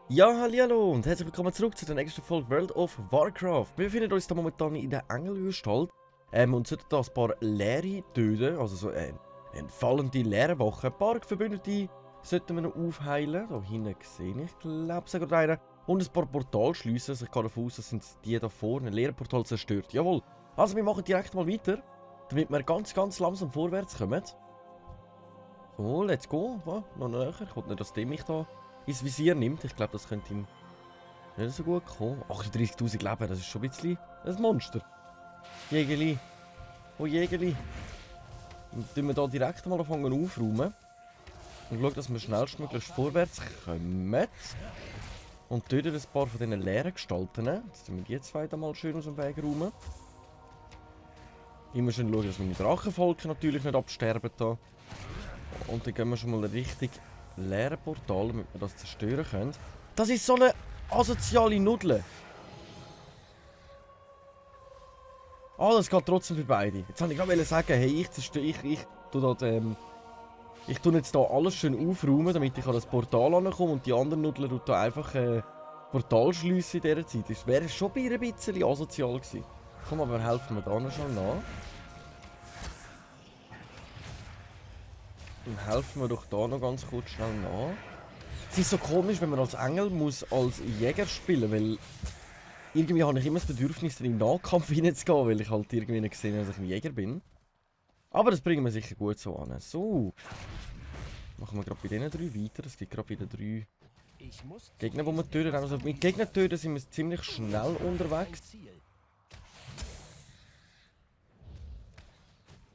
Ja, hallihallo und herzlich willkommen zurück zu der nächsten Folge World of Warcraft. Wir befinden uns da momentan in der Engelhöchstalt und sollten da ein paar Leere töten, also so eine fallende Leerwache. Ein paar Verbündete sollten wir noch aufheilen. Da hinten sehe ich, glaube ich, sogar einen. Und ein paar Portale schliessen. Also ich gehe davon aus, das sind die da vorne. Ein Leerportal zerstört. Jawohl. Also wir machen direkt mal weiter, damit wir ganz langsam vorwärts kommen. So, let's go. Ja, noch näher. Ich will nicht, dass der mich da ins Visier nimmt. Ich glaube, das könnte ihm nicht so gut kommen. 38.000 Leben, das ist schon ein bisschen ein Monster. Jägerli. Oh Jägerli. Dann tun wir hier direkt mal anfangen aufräumen. Und schauen, dass wir schnellstmöglich vorwärts kommen. Und töten ein paar von diesen leeren Gestalten. Jetzt tun wir die zwei da mal schön aus dem Weg räumen. Immer schön schauen, dass meine Drachenvolke natürlich nicht absterben da. Und dann gehen wir schon mal richtig leeren Portal, damit wir das zerstören können. Das ist so eine asoziale Nudel. Ah, das geht trotzdem für beide. Jetzt wollte ich gerade sagen, hey, ich tue jetzt hier alles schön aufräumen, damit ich an das Portal ankomme und die anderen Nudeln tun da einfach Portal schliessen in dieser Zeit. Das wäre schon ein bisschen asozial gewesen. Komm, aber helfen wir da noch schon nach. Dann helfen wir doch da noch ganz kurz schnell nach. Es ist so komisch, wenn man als Engel muss als Jäger spielen, weil irgendwie habe ich immer das Bedürfnis, in den Nahkampf hineinzugehen, weil ich halt irgendwie nicht gesehen habe, dass ich ein Jäger bin. Aber das bringen wir sicher gut so an. So. Machen wir gerade bei diesen drei weiter. Es gibt gerade wieder 3 Gegner, die wir töten. Also mit Gegner töten sind wir ziemlich schnell unterwegs.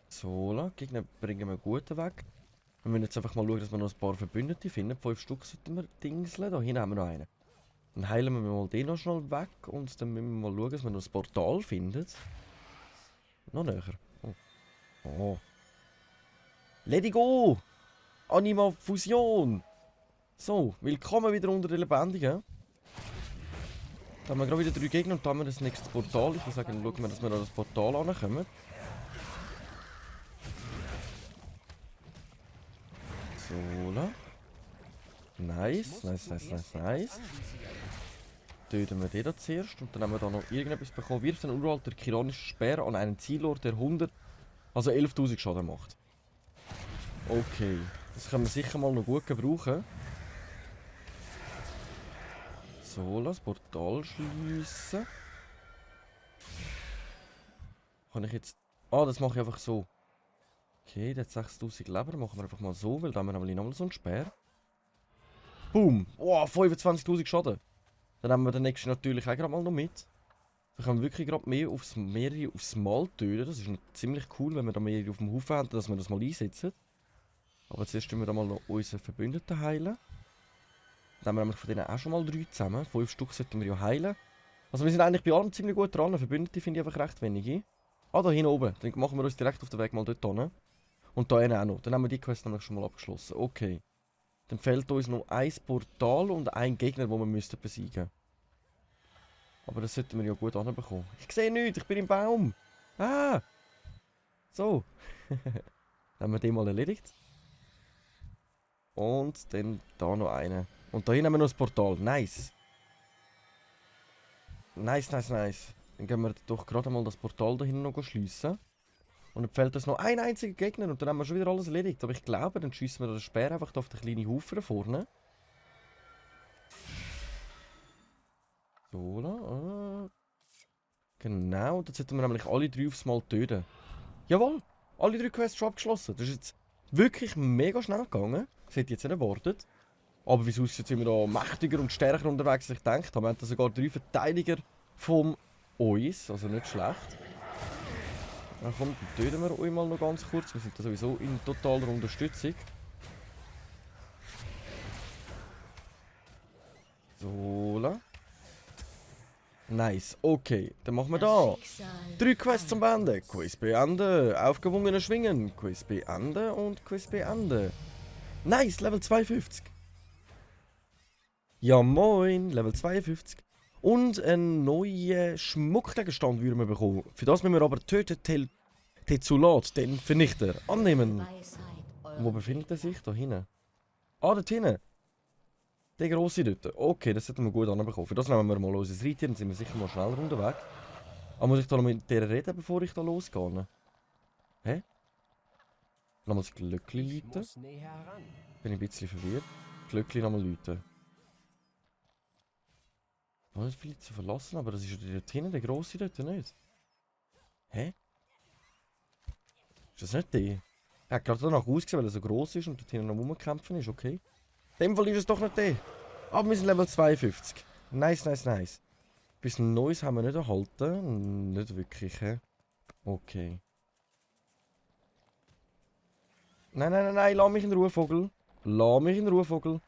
So, Gegner bringen wir gut weg. Wir müssen jetzt einfach mal schauen, dass wir noch ein paar Verbündete finden. 5 Stück sollten wir dingseln. Da hinten haben wir noch einen. Dann heilen wir mal den noch schnell weg. Und dann müssen wir mal schauen, dass wir noch ein Portal finden. Noch näher. Oh. Oh. Let it go! Anima Fusion! So, willkommen wieder unter den Lebendigen. Da haben wir gerade wieder 3 Gegner und da haben wir das nächste Portal. Ich würde sagen, schauen wir, dass wir an das Portal ankommen. So, nice. Töten wir den da zuerst und dann haben wir da noch irgendetwas bekommen. Wirft ein uralter chironischer Speer an einen Zielort, der 100, also 11.000 Schaden macht. Okay, das können wir sicher mal noch gut gebrauchen. So, das Portal schliessen. Kann ich jetzt... Ah, das mache ich einfach so. Okay, der hat 6.000 Leben, machen wir einfach mal so, weil da haben wir nämlich nochmal so einen Speer. Boom! Oh, 25.000 Schaden. Dann haben wir den nächsten natürlich auch gerade mal noch mit. Dann können wir wirklich gerade mehrere aufs Mal töten. Das ist noch ziemlich cool, wenn wir da mehrere auf dem Haufen haben, dass wir das mal einsetzen. Aber zuerst tun wir da mal noch unsere Verbündeten heilen. Dann haben wir nämlich von denen auch schon mal 3 zusammen. 5 Stück sollten wir ja heilen. Also wir sind eigentlich bei allem ziemlich gut dran. Verbündete finde ich einfach recht wenige. Ah, da hinten oben. Dann machen wir uns direkt auf den Weg mal dort hin. Und da auch noch. Dann haben wir die Quest nämlich schon mal abgeschlossen. Okay. Dann fehlt uns noch ein Portal und ein Gegner, den wir müssten besiegen. Aber das sollten wir ja gut anbekommen. Ich sehe nichts, ich bin im Baum. Ah! So. Dann haben wir den mal erledigt. Und dann da noch einen. Und da hinten haben wir noch das Portal. Nice. Nice. Dann gehen wir doch gerade mal das Portal da hinten noch schliessen. Und dann fehlt uns noch ein einziger Gegner und dann haben wir schon wieder alles erledigt. Aber ich glaube, dann schiessen wir den Speer einfach auf den kleinen Haufen vorne. So, genau, dann sollten wir nämlich alle 3 aufs Mal töten. Jawohl, alle 3 Quests schon abgeschlossen. Das ist jetzt wirklich mega schnell gegangen. Das hätte ich jetzt nicht erwartet. Aber wie es aussieht, sind wir da mächtiger und stärker unterwegs, als ich gedacht habe. Wir haben da sogar 3 Verteidiger von uns, also nicht schlecht. Dann komm, dann töten wir euch mal noch ganz kurz. Wir sind da sowieso in totaler Unterstützung. So. Nice, okay. Dann machen wir da 3 Quests zum Beenden. Quiz beenden. Aufgewungener Schwingen. Quiz beenden und Quiz beenden. Nice, Level 52. Ja moin, Level 52. Und einen neuen Schmuckgegenstand würden wir bekommen. Für das müssen wir aber töten Tezulat, den Vernichter, annehmen. Wo befindet er sich? Da hinten. Ah, dort hinten. Der grosse dort. Okay, das sollten wir gut anbekommen. Für das nehmen wir mal unser Reittier, dann sind wir sicher mal schneller unterwegs. Aber muss ich da noch mit der reden, bevor ich da losgehe? Hä? Nochmal das Glöckchen läuten. Bin ich ein bisschen verwirrt. Glöckchen nochmal läuten. Ich wollte vielleicht zu verlassen, aber das ist ja dort hinten, der grosse dort nicht. Hä? Ist das nicht der? Er hat gerade danach ausgesehen, weil er so gross ist und dort hinten noch rumkämpfen ist, okay. In dem Fall ist es doch nicht der. Aber wir sind Level 52. Nice, nice, nice. Bisschen Neues haben wir nicht erhalten. Nicht wirklich, hä? Okay. Nein, nein, nein, nein, lass mich in Ruhe, Vogel. Lass mich in Ruhe, Vogel.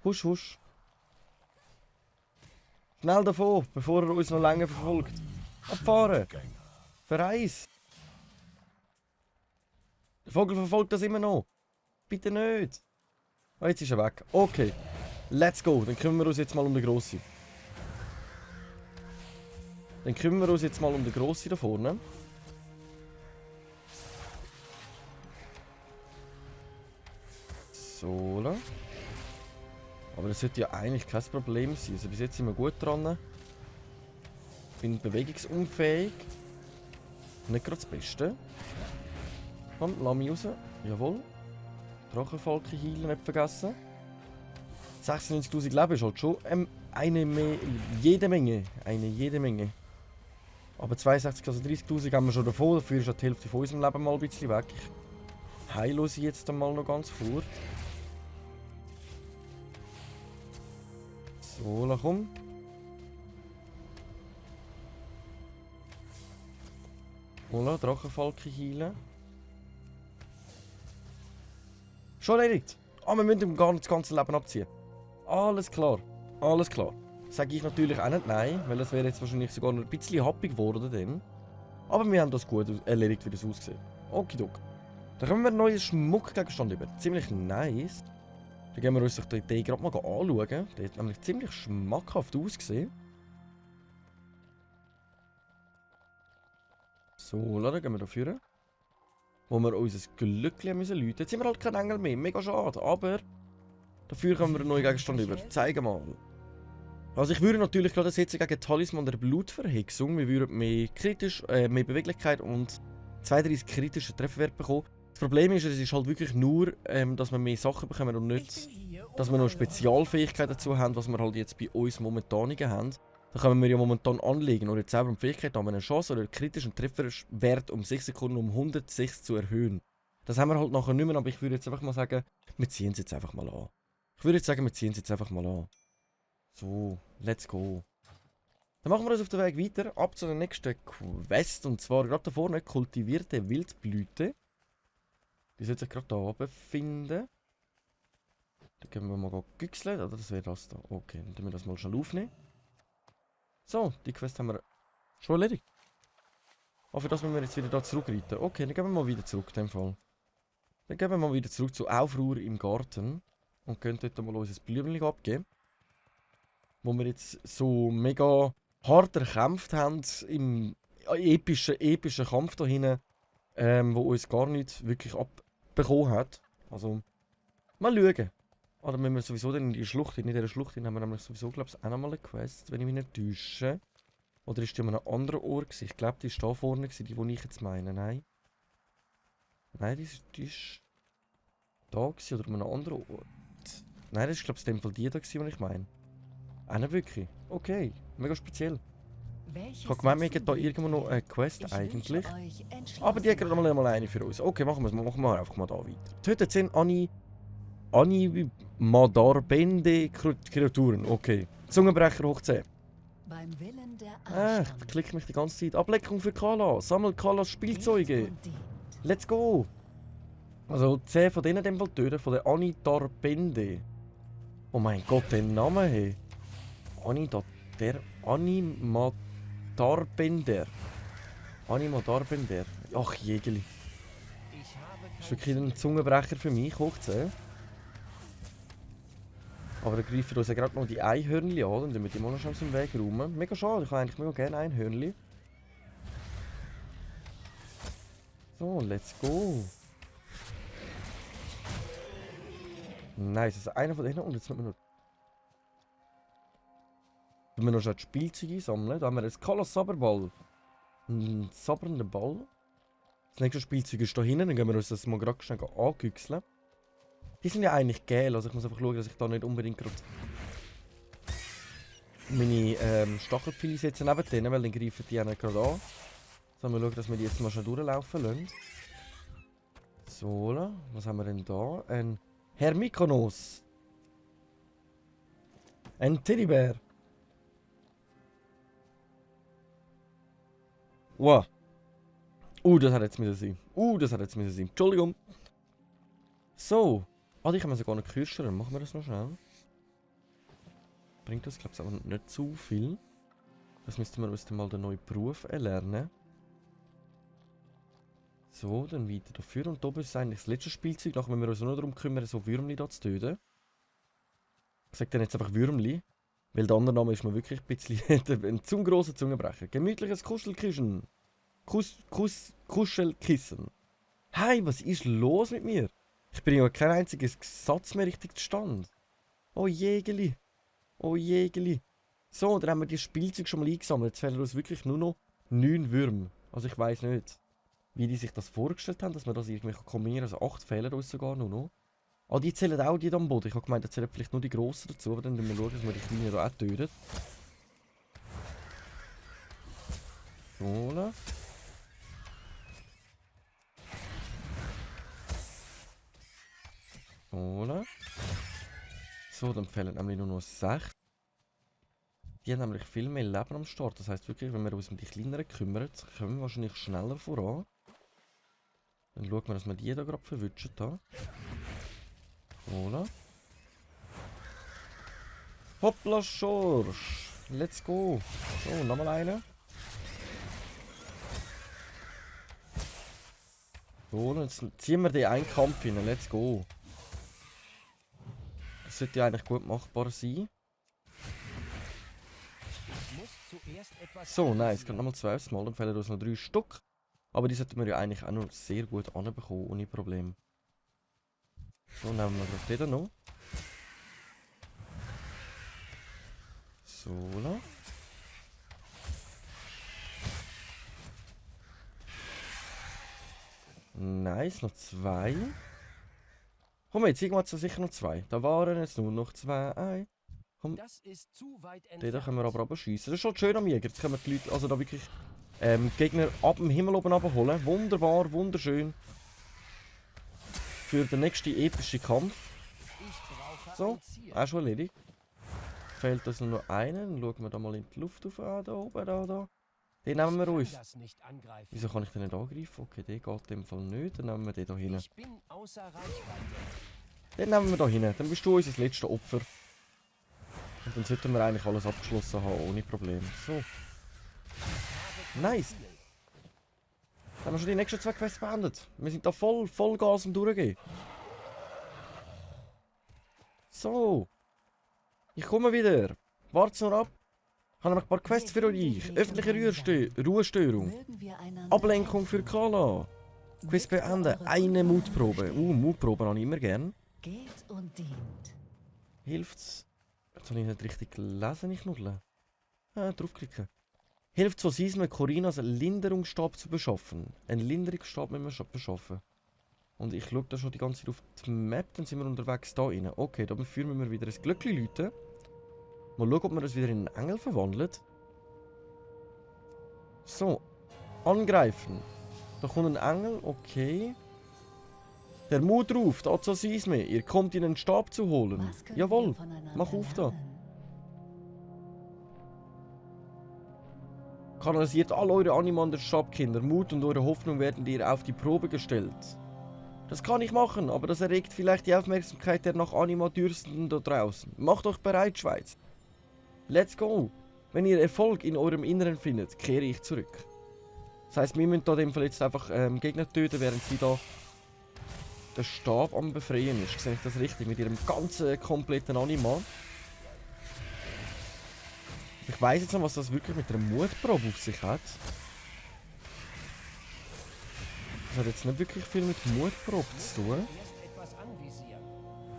Husch, husch. Schnell davon, bevor er uns noch länger verfolgt. Abfahren. Verreis. Der Vogel verfolgt das immer noch. Bitte nicht. Oh, jetzt ist er weg. Okay. Let's go. Dann kümmern wir uns jetzt mal um den Grossen. Dann kümmern wir uns jetzt mal um den Grossen da vorne. So. Aber das sollte ja eigentlich kein Problem sein. Also bis jetzt sind wir gut dran. Bin bewegungsunfähig. Nicht gerade das Beste. Komm, lass mich raus. Jawohl. Drachenfalken heilen, nicht vergessen. 96.000 Leben ist halt schon jede Menge. Jede Menge. Aber 62, also 30.000 haben wir schon davon. Dafür ist ja die Hälfte von unserem Leben mal ein bisschen weg. Ich heile sie jetzt einmal noch ganz kurz. So, komm. Voilà, Drachenfalken heilen. Schon erledigt. Ah, wir müssen ihm gar nicht das ganze Leben abziehen. Alles klar. Alles klar. Sage ich natürlich auch nicht nein, weil das wäre jetzt wahrscheinlich sogar noch ein bisschen happig geworden dann. Aber wir haben das gut erledigt, wie das aussieht. Okidok. Dann können wir einen neuen Schmuckgegenstand über. Ziemlich nice. Dann gehen wir uns doch den gerade mal anschauen. Der hat nämlich ziemlich schmackhaft ausgesehen. So, dann gehen wir da führen. Wo wir unser Glückchen müssen läuten. Jetzt sind wir halt kein Engel mehr. Mega schade. Aber dafür können wir einen neuen Gegenstand über. Zeigen mal. Also ich würde natürlich gerade setzen gegen Talisman der Blutverhexung. Wir würden mehr mehr Beweglichkeit und 32 kritische Trefferwerte bekommen. Das Problem ist, es ist halt wirklich nur, dass wir mehr Sachen bekommen und nicht, dass wir noch Spezialfähigkeiten dazu haben, was wir halt jetzt bei uns momentan nicht haben. Da können wir ja momentan anlegen oder jetzt selber um Fähigkeit haben wir eine Chance oder einen kritischen Trefferwert um 6 Sekunden um 106 zu erhöhen. Das haben wir halt nachher nicht mehr, aber ich würde jetzt einfach mal sagen, wir ziehen es jetzt einfach mal an. Ich würde jetzt sagen, wir ziehen es jetzt einfach mal an. So, let's go. Dann machen wir uns auf den Weg weiter, ab zu der nächsten Quest. Und zwar gerade da vorne, kultivierte Wildblüte. Die sollte sich gerade da befinden. Da können wir mal güchseln, oder das wäre das da. Okay, dann tun wir das mal schnell aufnehmen. So, die Quest haben wir schon erledigt. Aber für das müssen wir jetzt wieder da zurückreiten. Okay, dann gehen wir mal wieder zurück in dem Fall. Dann gehen wir mal wieder zurück zu Aufruhr im Garten. Und können dort mal unser Blümchen abgeben. Wo wir jetzt so mega hart erkämpft haben im epischen Kampf da hinten. Wo uns gar nicht wirklich abbekommen hat. Also, mal schauen. Oder müssen wir sowieso dann in die Schlucht, in dieser Schlucht haben wir nämlich sowieso, glaube ich, auch nochmal eine Quest, wenn ich mich nicht täusche. Oder ist die an einem anderen Ort gewesen? Ich glaube, die ist da vorne gewesen, die ich jetzt meine. Nein. Nein, die ist da gewesen, oder an einem anderen Ort. Nein, das ist, glaube ich, in dem Fall die da gewesen, die ich meine. Auch nicht wirklich. Okay, mega speziell. Ich habe gemeint, wir hätten da irgendwo noch eine Quest eigentlich. Aber die hat gerade mal eine für uns. Okay, machen wir einfach mal da weiter. Tötet 10 Madarbende Kreaturen. Okay. Zungenbrecher hoch 10. Beim Willen der Ich klicke mich die ganze Zeit. Ablenkung für Kala. Sammelt Kalas Spielzeuge. Let's go. Also 10 von denen in dem Fall töten. Von der Anidarbende. Oh mein Gott, den Namen hey. Animadarbender. Ach, Jägeli. Das ist wirklich ein Zungenbrecher für mich, hoch 10. Aber da greifen uns ja gerade noch die Einhörnchen an. Dann müssen wir die mal noch schnell aus dem Weg räumen. Mega schade, ich habe eigentlich mega gerne Einhörnchen. So, let's go. Nice, das ist einer von denen. Und jetzt müssen wir noch... Wenn wir noch schnell die Spielzeuge einsammeln, da haben wir jetzt Sabberball. Einen sabbernden Ball. Das nächste Spielzeug ist da hinten, dann gehen wir uns das mal gerade schnell angüchseln. Die sind ja eigentlich geil, also ich muss einfach schauen, dass ich da nicht unbedingt gerade meine Stachelpfeile setzen neben denen, weil dann greifen die einen gerade an. So, wir schauen, dass wir die jetzt mal schnell durchlaufen lassen. So, was haben wir denn da? Ein Herr Mykonos. Ein Teddybär. Wow. Das hat jetzt müssen sein. Das hat jetzt müssen sein. Entschuldigung. So. Die können wir sogar noch kürzen. Machen wir das noch schnell. Bringt das, glaube ich, aber nicht zu viel. Das müssten wir uns dann mal den neuen Beruf erlernen. So, dann weiter dafür. Und oben ist eigentlich das letzte Spielzeug. Nachher müssen wir uns nur darum kümmern, so Würmli da zu töten. Ich sage dann jetzt einfach Würmli. Weil der andere Name ist mir wirklich ein bisschen ein zu grosser Zungenbrecher. Gemütliches Kuschelkissen. Kuschelkissen. Hey, was ist los mit mir? Ich bringe ja kein einziges Satz mehr richtig zustande. Oh Jägeli. Oh Jägeli. So, dann haben wir die Spielzeug schon mal eingesammelt. Jetzt fehlen uns wirklich nur noch 9 Würmer. Also ich weiss nicht, wie die sich das vorgestellt haben, dass wir das irgendwie kombinieren kann. Also 8 fehlen uns sogar nur noch. Die zählen auch die da am Boden. Ich habe gemeint, da zählen vielleicht nur die grossen dazu, aber dann müssen wir schauen, dass wir die kleinen da auch töten. So. So. So, dann fehlen nämlich nur noch 6. Die haben nämlich viel mehr Leben am Start. Das heisst wirklich, wenn wir uns um die kleineren kümmern, kommen wir wahrscheinlich schneller voran. Dann schauen wir, dass wir die da gerade verwutschen. So. Hoppla, Schorsch. Let's go. So, nochmal eine. So, jetzt ziehen wir den einen Kampf hin. Let's go. Das sollte ja eigentlich gut machbar sein. So, nice. Kommt nochmal 12 Mal. Dann fehlen uns noch 3 Stück. Aber die sollten wir ja eigentlich auch noch sehr gut anbekommen, ohne Problem. So, nehmen wir den noch. So. Nice, noch 2. Komm jetzt, irgendwann sicher noch 2. Da waren jetzt nur noch 2. Komm. Das ist zu weit entfernt. Den da können wir aber schiessen. Das ist schon schön am Jäger. Jetzt können wir die Leute, also da wirklich Gegner ab dem Himmel oben abholen. Wunderbar, wunderschön. Für den nächsten epischen Kampf. So, auch schon erledigt. Fehlt uns nur noch einen. Dann schauen wir da mal in die Luft auf. Da oben, da. Den nehmen wir uns. Wieso kann ich den nicht angreifen? Okay, der geht in dem Fall nicht. Dann nehmen wir den da hinten. Den nehmen wir da hinten. Dann bist du unser letztes Opfer. Und dann sollten wir eigentlich alles abgeschlossen haben, ohne Probleme. So. Nice. Dann haben wir schon die nächsten 2 Quests beendet. Wir sind da voll Gas am Durchgehen. So. Ich komme wieder. Wart's nur ab. Ich habe noch ein paar Quests für euch. Öffentliche Ruhestörung. Ablenkung für Kala. Quest beenden. Eine Mutprobe. Mutprobe habe ich immer gern. Geht und dient. Hilft's. Jetzt habe ich nicht richtig gelesen, ich nuddle. Draufklicken. Hilft so Sisme Corinas Linderungsstab zu beschaffen. Einen Linderungsstab müssen wir beschaffen. Und ich schaue da schon die ganze Zeit auf die Map, dann sind wir unterwegs da rein. Okay, da führen wir wieder ein Glöckchen läuten. Mal schauen, ob wir das wieder in einen Engel verwandelt. So. Angreifen. Da kommt ein Engel, okay. Der Mut ruft, Azazisme, ihr kommt ihn einen Stab zu holen. Jawohl, mach auf da. Kanalisiert all eure Animander Stabkinder. Mut und eure Hoffnung werden dir auf die Probe gestellt. Das kann ich machen, aber das erregt vielleicht die Aufmerksamkeit der nach Anima Dürstenden da draußen. Macht euch bereit, Schweiz. Let's go. Wenn ihr Erfolg in eurem Inneren findet, kehre ich zurück. Das heisst, wir müssen da in dem Fall jetzt einfach Gegner töten, während sie da den Stab am Befreien ist. Sehe ich das richtig? Mit ihrem ganzen kompletten Anima. Ich weiss jetzt noch, was das wirklich mit der Mutprobe auf sich hat. Das hat jetzt nicht wirklich viel mit Mutprobe zu tun.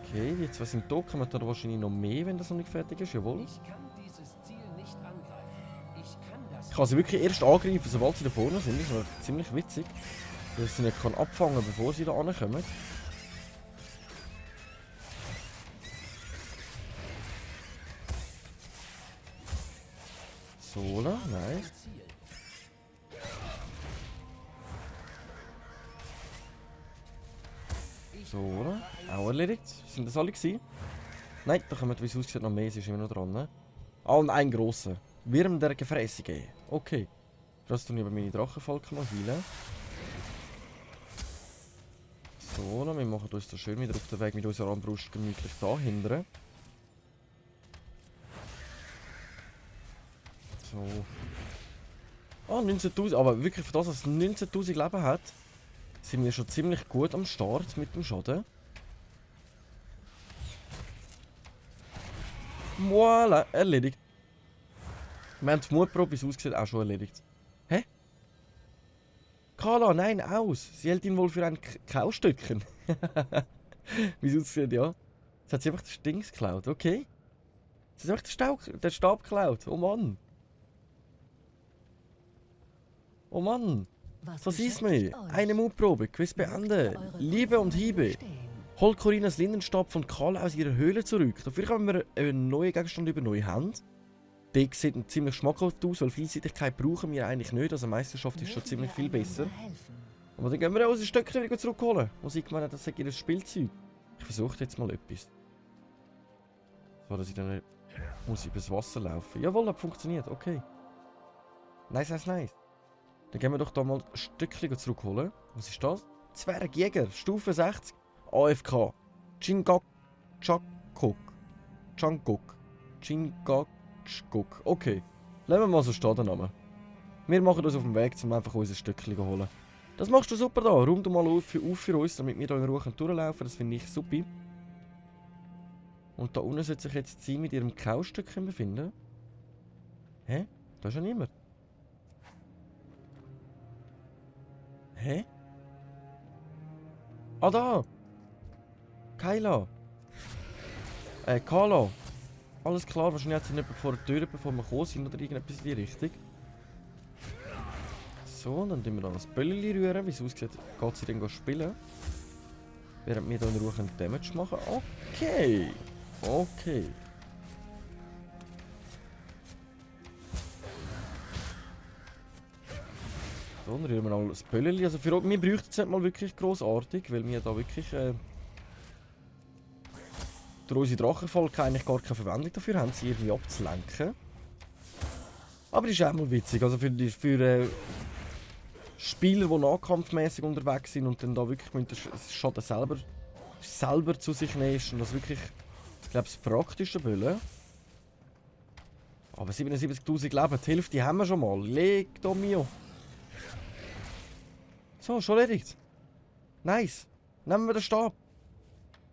Okay, die zwei sind da. Kommen da wahrscheinlich noch mehr, wenn das noch nicht fertig ist. Jawohl. Ich kann sie wirklich erst angreifen, sobald sie da vorne sind. Das ist noch ziemlich witzig. Dass ich sie nicht abfangen kann, bevor sie da ankommen. So, nice. So, oder? Auch erledigt. Sind das alle gewesen? Nein, da kommen, wie es aussieht, noch mehr. Sie ist immer noch dran. Ne? Ah, und ein grosser. Wirm der Gefräßige. Okay. Das tun ich aber meine Drachenfalken mal heilen. So, wir machen uns da schön wieder auf den Weg mit unserer Armbrust gemütlich da hindern. So. Ah, 19.000. Aber wirklich, für das, dass es 19.000 Leben hat, sind wir schon ziemlich gut am Start mit dem Schaden. Voila, erledigt. Wir haben die Mutprobe, wie es aussieht, auch schon erledigt. Hä? Carla, nein, aus. Sie hält ihn wohl für ein Kaustückchen. Wie es aussieht, ja. Jetzt hat sie einfach das Dings geklaut, okay. Sie hat einfach den Stab geklaut. Oh Mann. Oh Mann. Was ist mir? Eine Mutprobe. Quiz beenden. Liebe und Hiebe. Holt Corinas Lindenstab von Carla aus ihrer Höhle zurück. Dafür haben wir einen neuen Gegenstand über neue Hand. Der sieht ziemlich schmackhaft aus, weil Vielseitigkeit brauchen wir eigentlich nicht. Also Meisterschaft ist schon ziemlich viel besser. Aber dann gehen wir unsere Stöcke wieder zurückholen. Was ich meine, das ist ihr Spielzeug. Ich versuche jetzt mal etwas. So, dass ich dann muss übers Wasser laufen. Jawohl, das funktioniert. Okay. Nice, nice, nice. Dann gehen wir doch da mal ein Stückchen zurückholen. Was ist das? Zwergjäger, Stufe 60. AFK. Chingak. Chakok. Changkok. Chingak. Okay. Lassen wir mal so stehen, den Namen. Wir machen uns auf den Weg, um einfach unser Stückchen zu holen. Das machst du super da. Räum du mal auf für uns, damit wir hier in Ruhe durchlaufen können. Das finde ich super. Und da unten sollte sich jetzt sie mit ihrem Kaustückchen befinden. Hä? Da ist ja niemand. Hä? Ah, da! Kyla! Carla! Alles klar, wahrscheinlich hat sie nicht vor der Tür, bevor wir gekommen sind oder irgendetwas in die Richtung. So, dann tun wir da das Böllchen rühren. Wie es aussieht, geht sie dann spielen. Während wir hier in Ruhe Damage machen. Okay! Okay. So, dann rühren wir noch das Böllchen. Also für wir bräuchten es nicht mal wirklich grossartig, weil wir da wirklich durch unsere Drachenfolge eigentlich gar keine Verwendung dafür haben, sie irgendwie abzulenken. Aber das ist auch mal witzig. Also für Spieler, die nahkampfmäßig unterwegs sind und dann da wirklich mit dem Schaden selber zu sich nehmen, ist und das wirklich, ich glaube, das praktische Böllen. Aber 77.000 Leben, die Hälfte haben wir schon mal. Leg da mio. So, schon erledigt. Nice. Nehmen wir den Stab.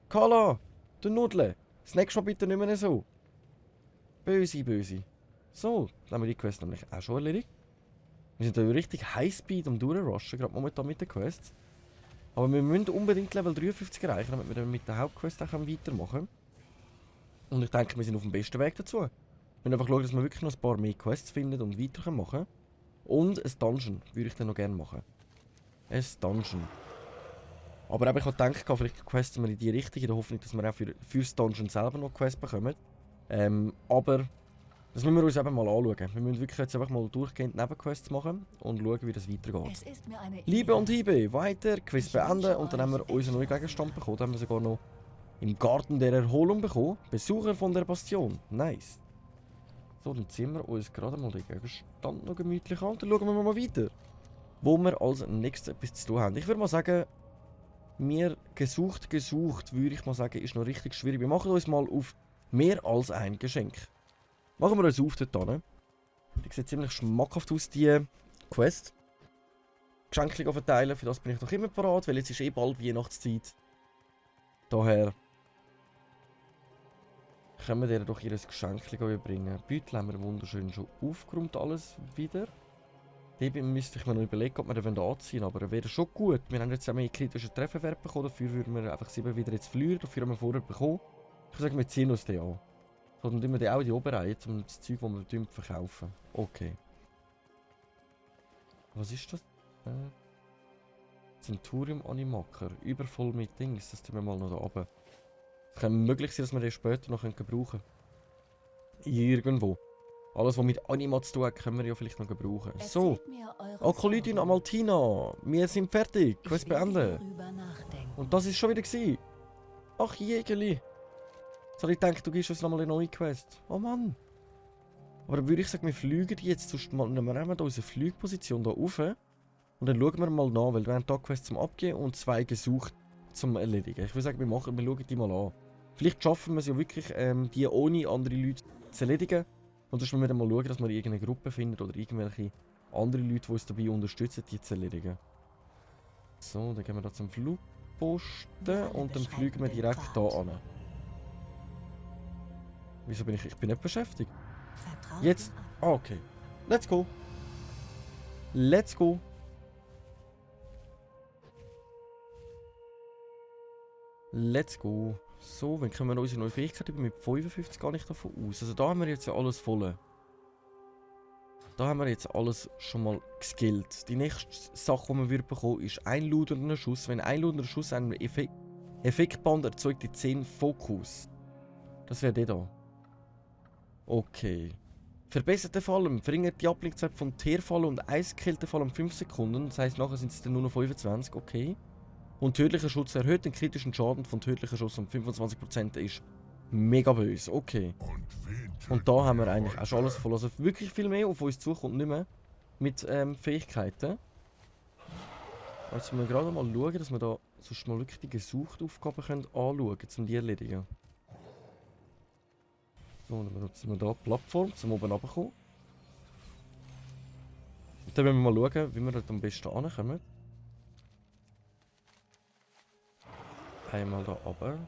Carla, du Nudle. Das nächste Mal bitte nicht mehr so. Böse, böse. So, dann haben wir die Quest nämlich auch schon erledigt. Wir sind da richtig Highspeed am Durchrushen, gerade momentan mit den Quests. Aber wir müssen unbedingt Level 53 erreichen, damit wir dann mit der Hauptquest auch weitermachen können. Und ich denke, wir sind auf dem besten Weg dazu. Wir müssen einfach schauen, dass wir wirklich noch ein paar mehr Quests finden und weiter machen können. Und ein Dungeon würde ich dann noch gerne machen. Ein Dungeon. Aber eben, ich habe gedacht, vielleicht questen wir in die Richtung, in der Hoffnung, dass wir auch für das Dungeon selber noch Quests bekommen. Aber das müssen wir uns eben mal anschauen. Wir müssen wirklich jetzt einfach mal durchgehend Nebenquests machen und schauen, wie das weitergeht. Liebe und Hiebe, weiter, Quiz beenden und dann haben wir unseren neuen Gegenstand bekommen. Dann haben wir sogar noch im Garten der Erholung bekommen. Besucher von der Bastion. Nice. So, dann ziehen wir uns gerade mal den Gegenstand noch gemütlich an und dann schauen wir mal weiter, wo wir als nächstes etwas zu tun haben. Ich würde mal sagen, mir gesucht, würde ich mal sagen, ist noch richtig schwierig. Wir machen uns mal auf mehr als ein Geschenk. Machen wir uns auf dort hin. Die sieht ziemlich schmackhaft aus, die Quest. Geschenke verteilen, für das bin ich noch immer parat, weil jetzt ist eh bald Weihnachtszeit. Daher können wir ihr doch ihr Geschenk bringen. Beutel haben wir wunderschön schon aufgeräumt, alles wieder. Dem müsste ich mir noch überlegen, ob wir den anziehen wollen, aber er wäre schon gut. Wir haben jetzt auch mehr kritische Trefferwert bekommen, dafür würden wir einfach 7 wieder jetzt verlieren, dafür haben wir vorher bekommen. Ich würde sagen, wir ziehen uns den an. So, dann tun wir den auch in die Oberreihe, um das Zeug, das wir verkaufen. Okay. Was ist das? Centurium Animaker. Übervoll mit Dings. Das tun wir mal noch da oben. Es kann möglich sein, dass wir den später noch brauchen können. Irgendwo. Alles, was mit Anima zu tun hat, können wir ja vielleicht noch brauchen. So. Akolytin Amaltina. Wir sind fertig. Quest beenden. Und das ist schon wieder gewesen. Ach, Jägerli. Jetzt habe ich gedacht, du gibst uns nochmal eine neue Quest. Oh Mann. Aber dann würde ich sagen, wir fliegen jetzt. Sonst nehmen wir einmal unsere Flugposition hier rauf. Und dann schauen wir mal nach, weil wir haben hier Quests zum Abgeben und 2 gesucht zum Erledigen. Ich würde sagen, wir schauen die mal an. Vielleicht schaffen wir es ja wirklich, die ohne andere Leute zu erledigen. Und sonst müssen wir dann mal schauen, dass wir irgendeine Gruppe finden oder irgendwelche andere Leute, die uns dabei unterstützen, die zu erledigen. So, dann gehen wir da zum Flugposten und dann fliegen wir direkt da an. Wieso bin ich bin nicht beschäftigt? Jetzt? Ah, okay. Let's go. Let's go. Let's go. So, dann können wir unsere neue Fähigkeit über mit 55 gar nicht davon aus. Also da haben wir jetzt ja alles voll. Da haben wir jetzt alles schon mal geskillt. Die nächste Sache, die wir bekommen, ist ein lauternder Schuss. Wenn ein lauternder Schuss einen Effektband erzeugt, die 10 Fokus. Das wäre der da. Okay. Verbesserte Fallen verringert die Ablenkzeit von Teerfallen und Eiskältefallen um 5 Sekunden. Das heisst, nachher sind es dann nur noch 25. Okay. Und tödlicher Schutz erhöht den kritischen Schaden von tödlicher Schuss um 25%. Ist mega böse. Okay. Und da haben wir eigentlich auch schon alles voll. Also wirklich viel mehr auf uns zukommt, nicht mehr. Mit Fähigkeiten. Jetzt müssen wir gerade mal schauen, dass wir da sonst mal wirklich die gesuchten Aufgaben können anschauen können, um die zu erledigen. So, dann benutzen wir hier die Plattform, um oben runterzukommen. Und dann müssen wir mal schauen, wie wir dort am besten ankommen. Einmal da runter.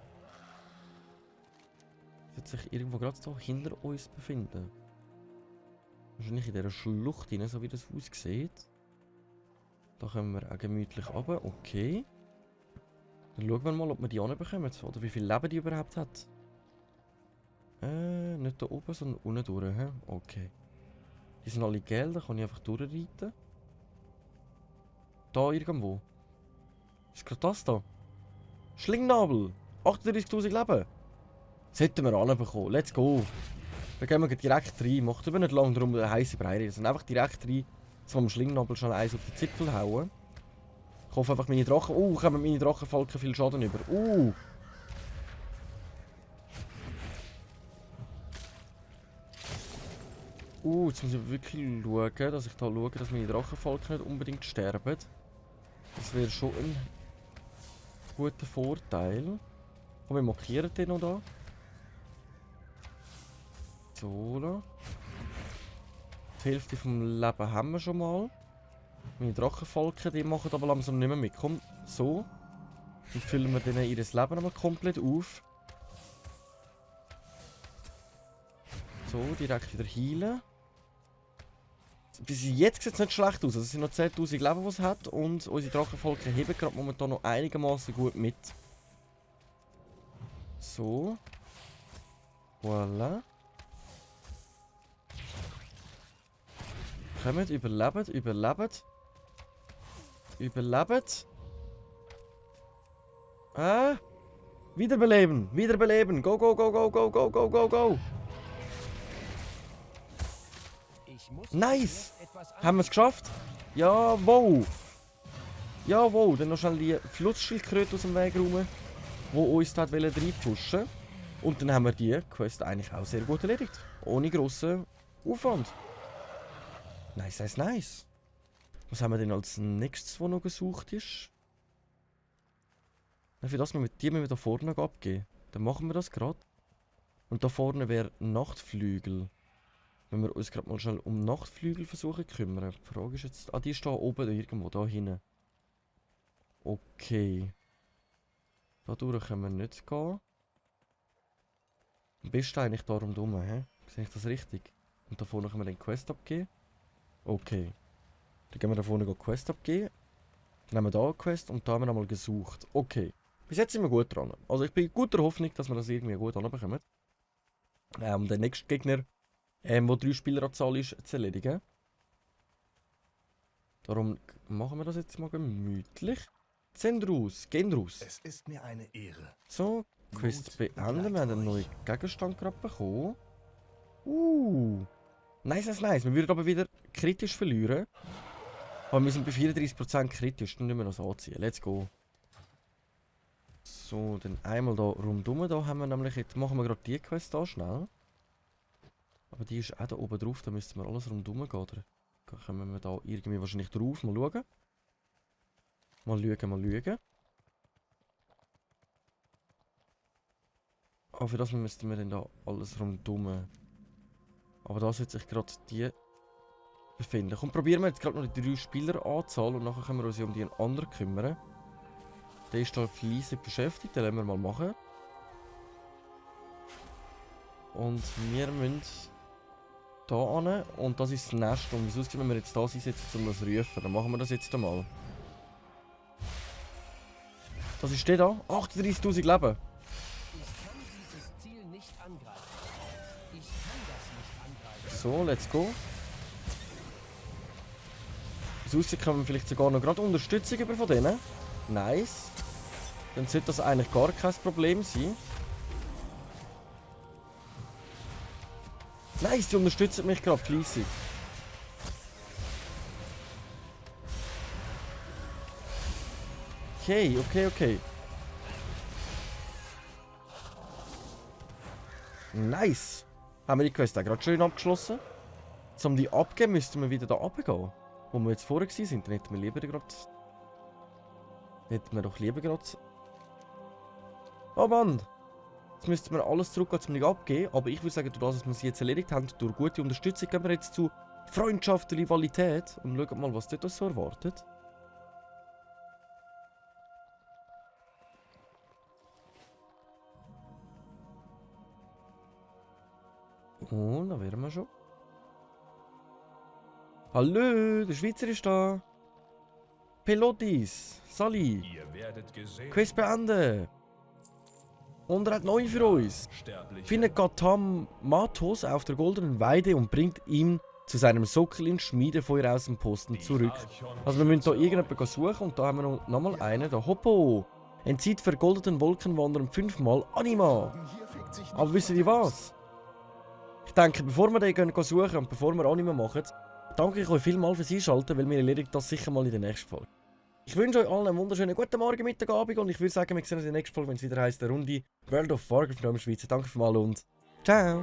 Wird sich irgendwo gerade da hinter uns befinden. Wahrscheinlich in dieser Schlucht hinein, so wie das aussieht. Da kommen wir auch gemütlich runter. Okay. Dann schauen wir mal, ob wir die anbekommen. Oder wie viel Leben die überhaupt hat. Nicht da oben, sondern unten durch. He? Okay. Die sind alle gelb, da kann ich einfach durchreiten. Da irgendwo. Ist gerade das da? Schlingnabel! 38.000 Leben! Sollten wir anbekommen. Let's go! Dann gehen wir direkt rein. Macht aber nicht lange darum, eine heisse Brei reden, sondern einfach direkt rein. Jetzt vom Schlingnabel schon eins auf die Zipfel hauen. Ich hoffe einfach, meine Drachen. Kommen meine Drachenfalken viel Schaden über. Jetzt muss ich wirklich schauen, dass ich da schaue, dass meine Drachenfalken nicht unbedingt sterben. Das wäre schon ein guter Vorteil. Und wir markieren den noch da. So, da. Die Hälfte vom Leben haben wir schon mal. Meine Drachenfalken, die machen aber langsam nicht mehr mit. Komm, so. Dann füllen wir denen ihr Leben einmal komplett auf. So, direkt wieder heilen. Bis jetzt sieht es nicht schlecht aus. Also es sind noch 10.000 Leben, die es hat. Und unsere Drachenfalken heben gerade momentan noch einigermaßen gut mit. So. Voilà. Kommt, überlebt. Überlebt. Wiederbeleben. Go, go, go, go, go, go, go, go, go. Nice! Haben wir es geschafft? Jawohl! Jawohl, dann noch schnell die Flussschildkröte aus dem Weg räumen, die uns da reinpushen wollten. Und dann haben wir die Quest eigentlich auch sehr gut erledigt. Ohne grossen Aufwand. Nice, nice, nice. Was haben wir denn als nächstes, was noch gesucht ist? Für das müssen wir da vorne noch abgeben. Dann machen wir das gerade. Und da vorne wäre Nachtflügel. Wenn wir uns gerade mal schnell um Nachtflügel versuchen kümmern. Die Frage ist jetzt... die ist da oben irgendwo, da hinten. Okay. Da durch können wir nicht gehen. Am besten eigentlich da rundherum, hä? Sehe ich das richtig? Und da vorne können wir den Quest abgeben. Okay. Dann gehen wir da vorne Quest abgeben. Dann haben wir da eine Quest und da haben wir nochmal gesucht. Okay. Bis jetzt sind wir gut dran. Also ich bin guter Hoffnung, dass wir das irgendwie gut anbekommen. Um den nächsten Gegner, wo 3 Spieleranzahl ist, zu erledigen. Darum machen wir das jetzt mal gemütlich. Gehen raus. Es ist mir eine Ehre. So, Quest Mut beenden. Wir haben einen neuen Gegenstand gerade bekommen. Nice. Wir würden aber wieder kritisch verlieren. Aber wir sind bei 34% kritisch. Dann müssen wir das anziehen. Let's go. So, dann einmal da rundherum. Da haben wir nämlich jetzt, machen wir gerade die Quest da schnell. Aber die ist auch da oben drauf. Da müssten wir alles rundherum gehen. Oder kommen wir da irgendwie wahrscheinlich drauf. Mal schauen. Mal schauen. Aber für das müssten wir dann da alles rundherum. Aber da sollte sich gerade die befinden. Komm, probieren wir jetzt gerade noch die 3 Spieleranzahl und nachher können wir uns um die anderen kümmern. Der ist da fleissig beschäftigt, den lassen wir mal machen. Und wir müssen da hin und das ist das Nest. Und wieso wenn wir jetzt das einsetzen, um das zu rufen? Dann machen wir das jetzt einmal. Das ist der da, 38.000 Leben. Ich kann dieses Ziel nicht angreifen. Ich kann das nicht angreifen. So, let's go. Wieso können wir vielleicht sogar noch gerade Unterstützung über von denen. Nice. Dann sollte das eigentlich gar kein Problem sein. Nice, die unterstützen mich gerade fleissig. Okay. Nice. Haben wir die Quest auch gerade schön abgeschlossen. Jetzt, um die abzugeben, müssten wir wieder da runtergehen. Wo wir jetzt vorher waren. Dann hätten wir lieber gerade... Oh Mann! Jetzt müssten wir alles zurückgehen zum nicht abgeben. Aber ich würde sagen, durch das, was wir sie jetzt erledigt haben, durch gute Unterstützung, gehen wir jetzt zu Freundschaft und Rivalität. Und schauen mal, was dort so erwartet. Und da wären wir schon. Hallo, der Schweizer ist da. Pelotis, Sali. Ihr werdet gesehen. Quest beenden. Und er hat neu für uns. Findet Gatam Matos auf der goldenen Weide und bringt ihn zu seinem Sockel in Schmiedefeuer aus dem Posten zurück. Also wir müssen hier irgendjemanden suchen und da haben wir noch mal einen. Der Hoppo. Entzieht vergoldeten Wolkenwanderern 5-mal Anima. Aber wisst ihr was? Ich denke, bevor wir den suchen und bevor wir Anime machen, danke ich euch vielmals fürs Einschalten, weil wir erledigen das sicher mal in der nächsten Folge. Ich wünsche euch allen einen wunderschönen guten Morgen, Mittag, Abend und ich würde sagen, wir sehen uns in der nächsten Folge, wenn es wieder heisst, der Runde World of Warcraft im Schweizer. Danke für mal und ciao!